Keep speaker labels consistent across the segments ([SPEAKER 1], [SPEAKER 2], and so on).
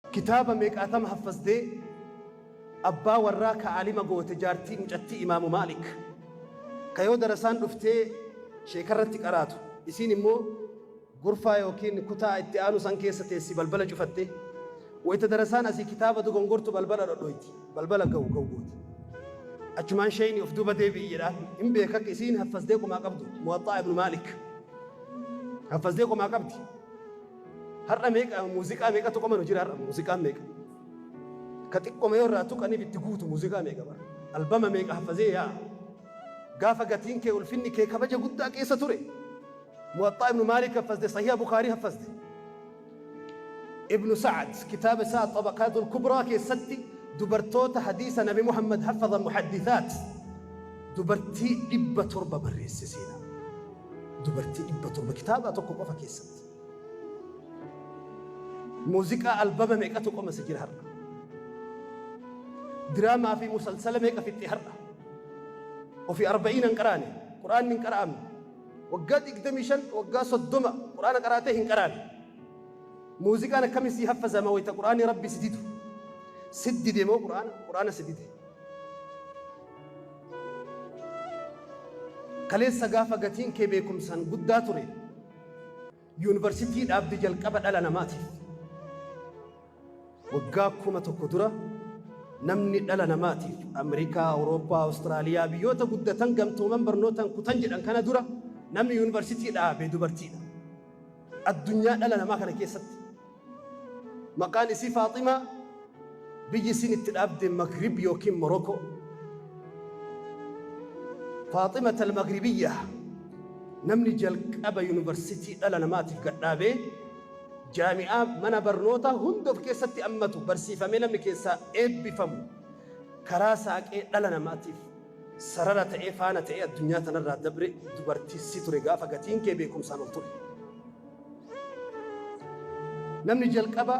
[SPEAKER 1] Kitaaba meeqaatama haffazdee abbaa warraa ka aalima goote jaartii mucattii Imaamu Maalik ka yoo darasaan dhuftee sheekarratti qaraatu isiin immoo gurfaa yookiin kutaa itti aanu san keessa teessi balbala cufattee wayta darasaan asii kitaaba dogongortu balbala dhodhoyti balbala gawu gawu gooti achumaan sheeyni of duuba deebi'i jedhaan hin beeka akka isiin haffazdee qomaa qabdu Muwaxxaa Ibnu Maalik haffazdee qomaa qabdi. Har'a meeqa muuziqaa meeqatu qoma nu jira har'a muuziqaan meeqa. Ka xiqqoma yoo irraa tuqaniif itti guutu muuziqaa meeqa bara. Albama meeqa haffazee yaa'a. Gaafa gatiin kee ulfinni kee kabaja guddaa keessa ture. Muwaxxaa Ibnu Maalik haffazde, Sahiha Bukaarii haffazde. Ibnu Sa'ad kitaaba isaa Xabaqaatul Kubraa keessatti dubartoota hadiisa Nabi Muhammad haffazan muhaddithaat dubartii 700 barreesse seenaa. Dubartii 700 kitaaba tokko qofa keessatti. Muuziqaa albama meeqatu qoma si jira har'a. Diraamaa fi musalsala meeqa fixxe har'a. Ofii arba'iina hin qaraane, Qur'aanni hin qara'amne. Waggaa 25, waggaa 30 Qur'aana qaraatee hin qaraane. Muuziqaan akkamiin sii haffazama wayita Qur'aanni Rabbi si didu. Si dide moo Qur'aana? Qur'aana si dide. Kaleessa gaafa gatiin kee beekumsaan guddaa ture, Yuunivarsitii dhaabde jalqaba dhala namaatiif. Waggaa 1000 dura namni dhala namaatiif Ameerikaa, Awurooppaa, Awustiraaliyaa biyyoota guddatan gamtooman barnootaan kutan jedhan kana dura namni yuunivarsitii dhaabe dubartiidha. Addunyaa dhala namaa kana keessatti. Maqaan isii Faaximaa, biyyi isiin itti dhaabde Magrib yookiin Morokoo. Faaximat al-Magribiyya namni jalqaba yuunivarsitii dhala namaatiif gad dhaabee jaami'aa mana barnootaa hunda of keessatti ammatu barsiifamee namni keessaa eebbifamu karaa saaqee dhala namaatiif sarara ta'ee faana ta'ee addunyaa tanarraa dabre dubartii si ture gaafa gatiin kee beekumsaan ol ture. Namni jalqaba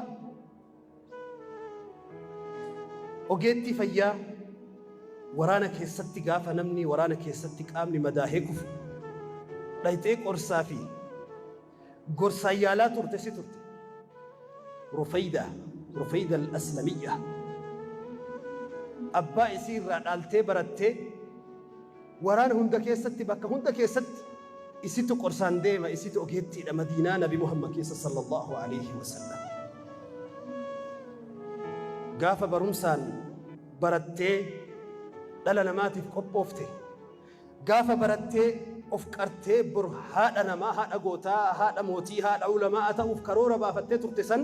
[SPEAKER 1] ogeettii fayyaa waraana keessatti gaafa namni waraana keessatti qaamni madaahee kufu dhayxee qorsaa fi gorsaan yaalaa turte si turte. Rufayda, Rufayda al-Aslamiyya. Abbaa isii irraa dhaaltee barattee Waraana hunda keessatti bakka hunda keessatti isitu qorsaan deema isitu ogeettiidha Madiinaa Nabi Muhammad keessa sallallahu alaihi wasallam. Gaafa barumsaan barattee dhala namaatiif qophoofte gaafa barattee of qartee bor haadha namaa haadha gootaa haadha mootii haadha ulamaa ta'uuf karoora baafattee turte san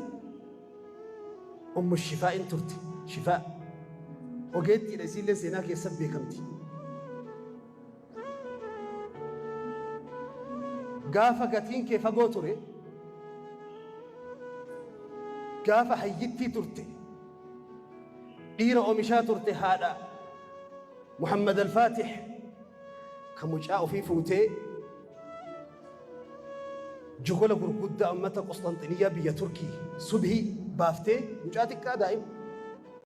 [SPEAKER 1] Ummu Shifaa'in turte. Shifaa. Ogeettiidha isiillee seenaa keessa beekamti. Gaafa gatiin kee fagoo ture, gaafa hayyittii turte, dhiira oomishaa turte haadha Muhammad Al-Faatih ka mucaa ofii fuutee Jogola gurguddaa ummata Qusxanxiniyyaa biyya Turkii subhii baaftee mucaa xiqqaa daa'ima.